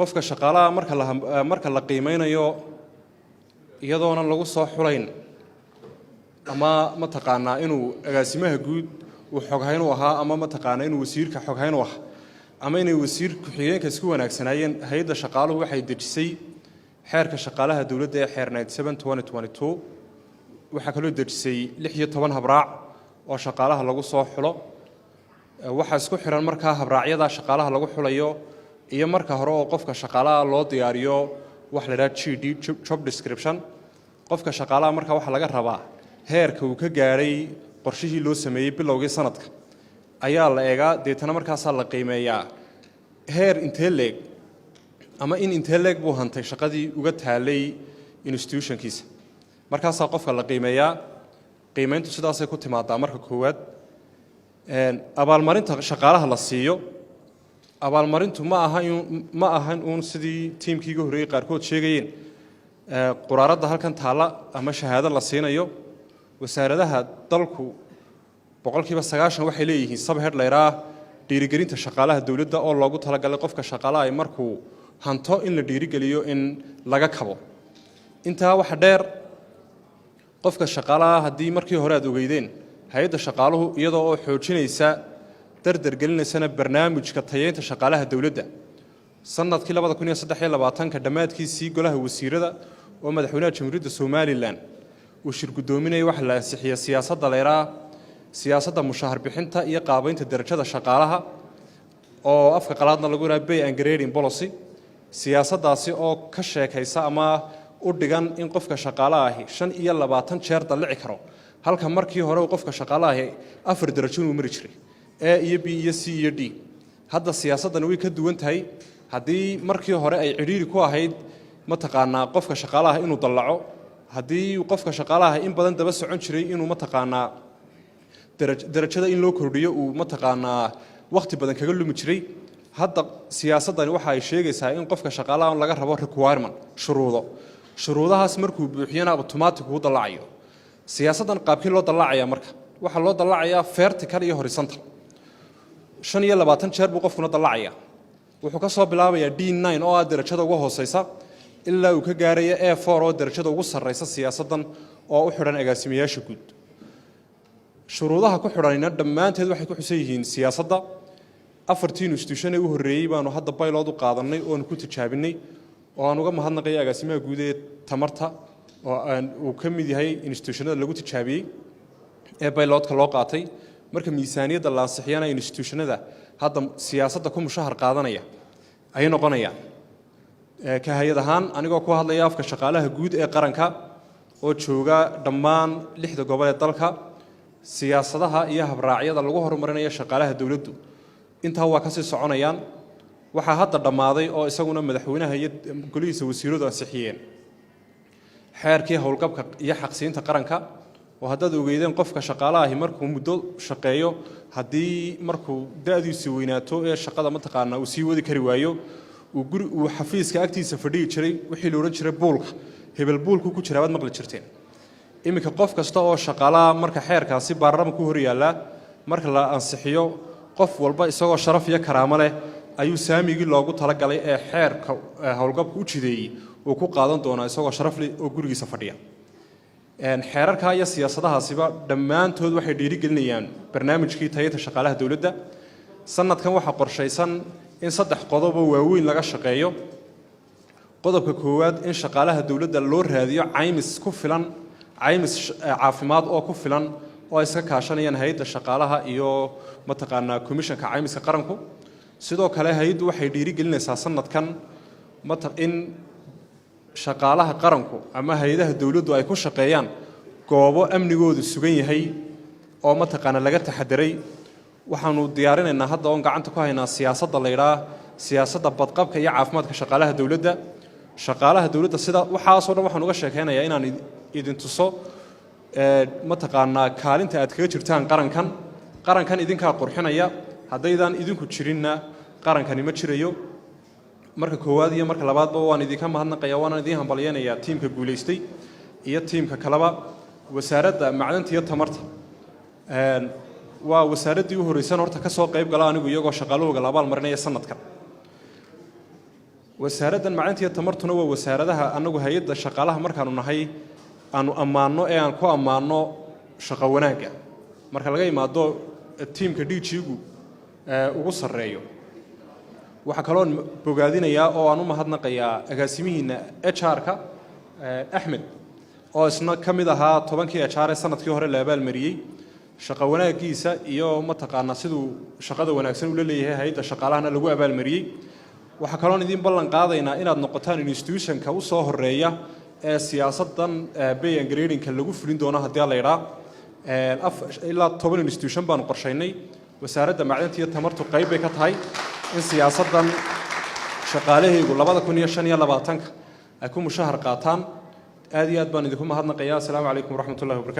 Qofka shaqaalaha marka la qiimeynayo, iyadoonan lagu soo xulayn ama mataqaanaa inuu agaasimaha guud uu xoghayn u ahaa, ama mataqaanaa inuu wasiirka xoghayn u ahaa, ama inay wasiir ku-xigeenka isku wanaagsanaayeen, hay-adda shaqaaluhu waxay dejisay xeerka shaqaalaha dowladda ee xeer 97/2022. Waxaa kaloo dejisay 16 habraac oo shaqaalaha lagu soo xulo. Waxaa isku xiran markaa habraacyada shaqaalaha lagu xulayo iyo marka hore oo qofka shaqaalaha loo diyaariyo waxa la idhaha JD, job description. Qofka shaqaalaha marka waxaa laga rabaa heerka uu ka gaadhay qorshihii loo sameeyey bilowgii sanadka ayaa la eegaa. Deetana markaasaa la qiimeeyaa heer intee leeg ama in intee leeg buu hantay shaqadii uga taalay institutionkiisa. Markaasaa qofka la qiimeeyaa. Qiimeyntu sidaasay ku timaadaa. Marka koowaad, abaalmarinta shaqaalaha la siiyo, abaalmarintu ma ahan uun sidii tiimkii iga horreeyey qaarkood sheegayeen, quraaradda halkan taalla ama shahaado la siinayo. Wasaaradaha dalku 90% waxay leeyihiin subhead layraa dhiirigelinta shaqaalaha dowladda, oo loogu talagalay qofka shaqaalaha ay markuu hanto in la dhiirigeliyo, in laga kabo. Intaa waxa dheer, qofka shaqaalaha haddii markii hore aad ogeydeen, hay-adda shaqaaluhu iyadoo oo xoojinaysa, dardar gelinaysana barnaamijka tayeynta shaqaalaha dowladda, sanadkii 2023-ka dhammaadkiisii golaha wasiirada oo madaxweynaha Jamhuuriyadda Somaliland uu shir guddoominaya waxaa la ansixiyey siyaasadda leeraa siyaasadda mushahar bixinta iyo qaabaynta darajada shaqaalaha, oo afka qalaadna lagu yidhaha pay and grading policy. Siyaasaddaasi oo ka sheekaysa ama u dhigan in qofka shaqaalaha ahi 25 jeer dallici karo, halka markii hore uu qofka shaqaalaha ahi afar darajo inuu mari jiray, A iyo B iyo C iyo D. Hadda siyaasaddani way ka duwan tahay. Haddii markii hore ay cidhiiri ku ahayd mataqaanaa qofka shaqaalaha inuu dallaco, haddii qofka shaqaalaha in badan daba socon jiray inuu mataqaanaa darajada in loo kordhiyo uu mataqaanaa wakhti badan kaga lumi jiray, hadda siyaasaddani waxa ay sheegaysaa in qofka shaqaalaha laga rabo requirement, shuruudo. Shuruudahaas markuu buuxiyana automatic uu dallacayo. Siyaasaddan qaabkii loo dallacaya marka waxaa loo dallacayaa vertical iyo horizontal. 25 jeer buu qofkuna dallacaya. Wuxuu ka soo bilaabayaa D9 oo ah darajada ugu hooseysa ilaa uu ka gaaraya A4 oo darajada ugu sarreysa siyaasaddan, oo u xidhan agaasimayaasha guud. Shuruudaha ku xidhanina dhammaanteed waxay ku xusan yihiin siyaasadda. Afartii institution ee u horreeyey baanu hadda pilot u qaadanay oonu ku tijaabinay, oo aan uga mahadnaqaya agaasimaha guud ee tamarta oo aan uu ka mid yahay institutionada lagu tijaabiyey ee pilotka loo qaatay. Marka miisaaniyadda la ansixiyana, institutionada hadda siyaasadda ku mushahar qaadanaya ayay noqonayaan. Ka hay-ad ahaan, anigoo ku hadlaya afka shaqaalaha guud ee qaranka oo jooga dhammaan lixda gobol ee dalka, siyaasadaha iyo habraacyada lagu horumarinayo shaqaalaha dowladdu intaa waa kasii soconayaan. Waxaa hadda dhammaaday oo isaguna madaxweynaha iyo golihiisa wasiiradu ansixiyeen xeerkii howlgabka iyo xaqsiinta qaranka, oo haddaad ogeydeen, qofka shaqaalaha markuu muddo shaqeeyo, haddii markuu da-diisu weynaato ee shaqada mataqaanaa uu sii wadi kari waayo, uu guri uu xafiiska agtiisa fadhiyi jiray, wixii la odhan jiray buulka, hebel buulku ku jiraa baad maqli jirteen. Iminka qof kasta oo shaqaalaha, marka xeerkaasi baarlamaanka ku hor yaallaa, marka la ansixiyo, qof walba isagoo sharaf iyo karaamo leh ayuu saamigii loogu talagalay ee xeerka howlgabka u jideeyey uu ku qaadan doonaa, isagoo sharaf leh oo gurigiisa fadhiya. Xeerarka iyo siyaasadahaasiba dhammaantood waxay dhiirigelinayaan barnaamijkii tayada shaqaalaha dowladda. Sanadkan waxaa qorshaysan in saddex qodoboo waaweyn laga shaqeeyo. Qodobka koowaad, in shaqaalaha dowladda loo raadiyo caymis ku filan, caymis caafimaad oo ku filan, oo ay iska kaashanayaan hay-adda shaqaalaha iyo mataqaanaa komishanka caymiska qaranku. Sidoo kale, hay-addu waxay dhiirigelinaysaa sanadkan in shaqaalaha qaranku ama hay-adaha dowladdu ay ku shaqeeyaan goobo amnigoodu sugan yahay oo mataqaanaa laga taxadiray. Waxaanu diyaarinaynaa hadda oon gacanta ku haynaa siyaasadda la yidhaah siyaasadda badqabka iyo caafimaadka shaqaalaha dowladda. Shaqaalaha dowladda sida waxaasoo dhan waxaan uga sheekaynayaa inaan idin tuso mataqaanaa kaalinta aad kaga jirtaan qarankan. Qarankan idinkaa qurxinaya. Haddaydaan idinku jirinna, qarankani ma jirayo. Marka koowaad iyo marka labaadba waan idinka mahadnaqaya, waanaan idiin hambalyaynayaa tiimka guulaystay iyo tiimka kaleba. Wasaaradda macdanta iyo tamarta waa wasaaraddii u horreysan horta ka soo qayb gala anigu iyagoo shaqaalahooga la abaal marinaya sanadkan. Wasaaraddan Macdanta iyo Tamartuna waa wasaaradaha annagu hay-adda shaqaalaha markaanu nahay aanu ammaanno ee aan ku ammaanno shaqo wanaagga, marka laga imaado tiimka DG-gu ugu sarreeyo. Waxaa kaloon bogaadinayaa oo aan u mahadnaqayaa agaasimihiina HR-ka Axmed, oo isna ka mid ahaa 10-kii HR ee sanadkii hore la abaalmariyey. Shaqo wanaaggiisa iyo mataqaanaa siduu shaqada wanaagsan ula leeyahay hay-adda shaqaalahana lagu abaalmariyey. Waxaa kaloon idiin ballan qaadaynaa inaad noqotaan institutionka u soo horeeya ee siyaasaddan pay and gradingka lagu fulin doono haddii la idhaa. Ilaa 10 institution baanu qorshaynay. Wasaaradda Macdanta iyo Tamartu qayb bay ka tahay in siyaasaddan shaqaalahaygu 2025-ka ay ku mushahar qaataan. Aad iyo aad baan idinku mahadnaqayaa. Asalaamu calaykum waraxmat ullahi wabarakatu.